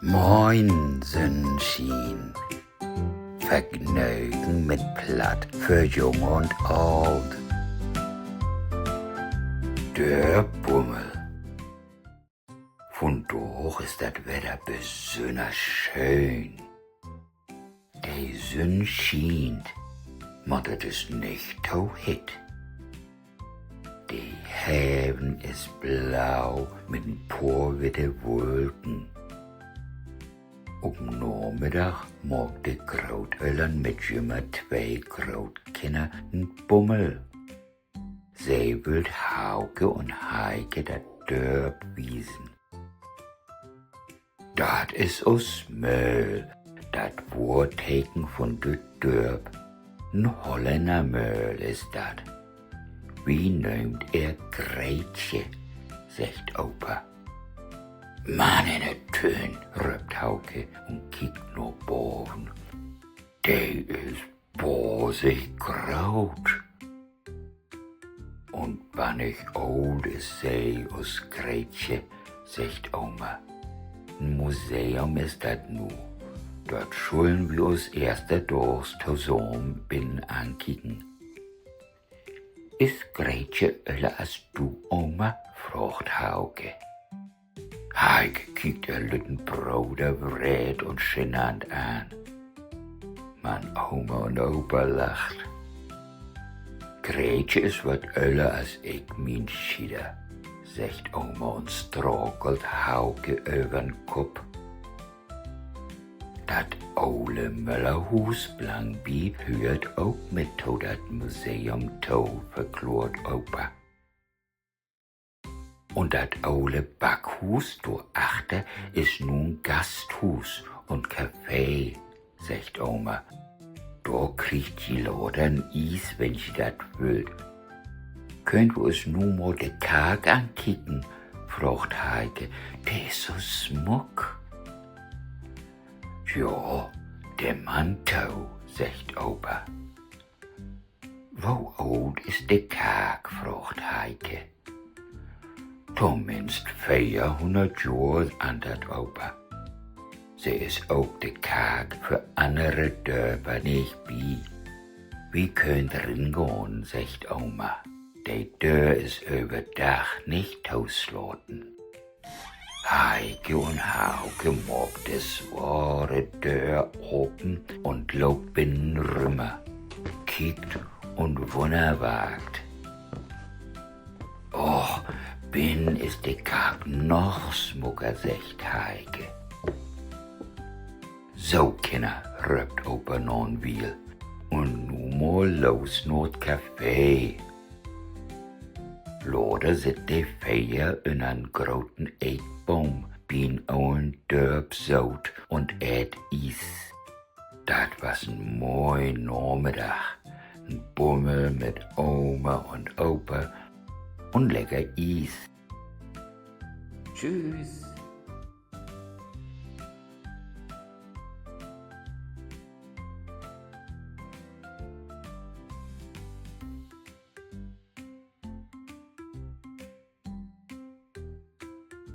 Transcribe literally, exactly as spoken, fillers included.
Moin, Sünnschien! Vergnögen mit Platt för Jung un Oolt. De Bummel. Vundaag is dat Wedder besünners schöön. De Sünn schient, man dat is nich to hitt. De Heven is blau mit en poor witte Wulken. Op'n Namiddag maakt de Grootöllern mit jümmer twee Grootkinner en Bummel. Se wüllt Hauke un Heike dat Dörp wiesen. Dat is us Möhl, dat Wohrteken vun düt Dörp. En Hollännermöhl is dat. Wi nöömt ehr Greetje, seggt Opa. Man in de Tünn, röppt Hauke un kiekt na baven. De is basig groot. Un bannig oolt is se, us Greetje, seggt Oma. En Museum is dat nu. Dat schullen wi us eerstendaags tosamen binnen ankieken. Is Greetje öller as du, Oma?, fraagt Hauke. Heike kiekt ehr lütten Broder wreed un genant an. Man Oma un Opa lacht. Greetje is wat öller as ik, mien Schieder, seggt Oma un strakelt Hauke över'n Kopp. Dat ole Möllerhuus blangbi höört ok mit to dat Museum to, verkloort Opa. Un dat ole Backhuus dor achter is nu en Gasthuus un Café, seggt Oma. Dor kriegt ji later en Ies, wenn ji dat wüllt. Köönt wi us nu mal de Kark ankieken?, fraagt Heike. De is so smuck. Ja, denn man to, seggt Opa. Wo oolt is de Kark?, fraagt Heike. Tominnst veerhunnert Johr, antert Opa. Se is ok de Kark för annere Dörper neegbi. Wi köönt ringahn, seggt Oma. De Döör is över Dag nich toslaten. Heike un Hauke maakt de sware Döör apen un loopt binnen rümmer, kiekt un wunnerwarkt. Och, binnen is de Kark noch smucker, seggt Heike. So, Kinner, röppt Opa na en Wiel, un nu mal los na 't Café. Later sitt de veer ünner 'n groten Eekboom bi 'n olen Dörpsoot un eet Ies. Dat was en moi Namiddag. En Bummel mit Oma un Opa un lecker Ies. Tschüss.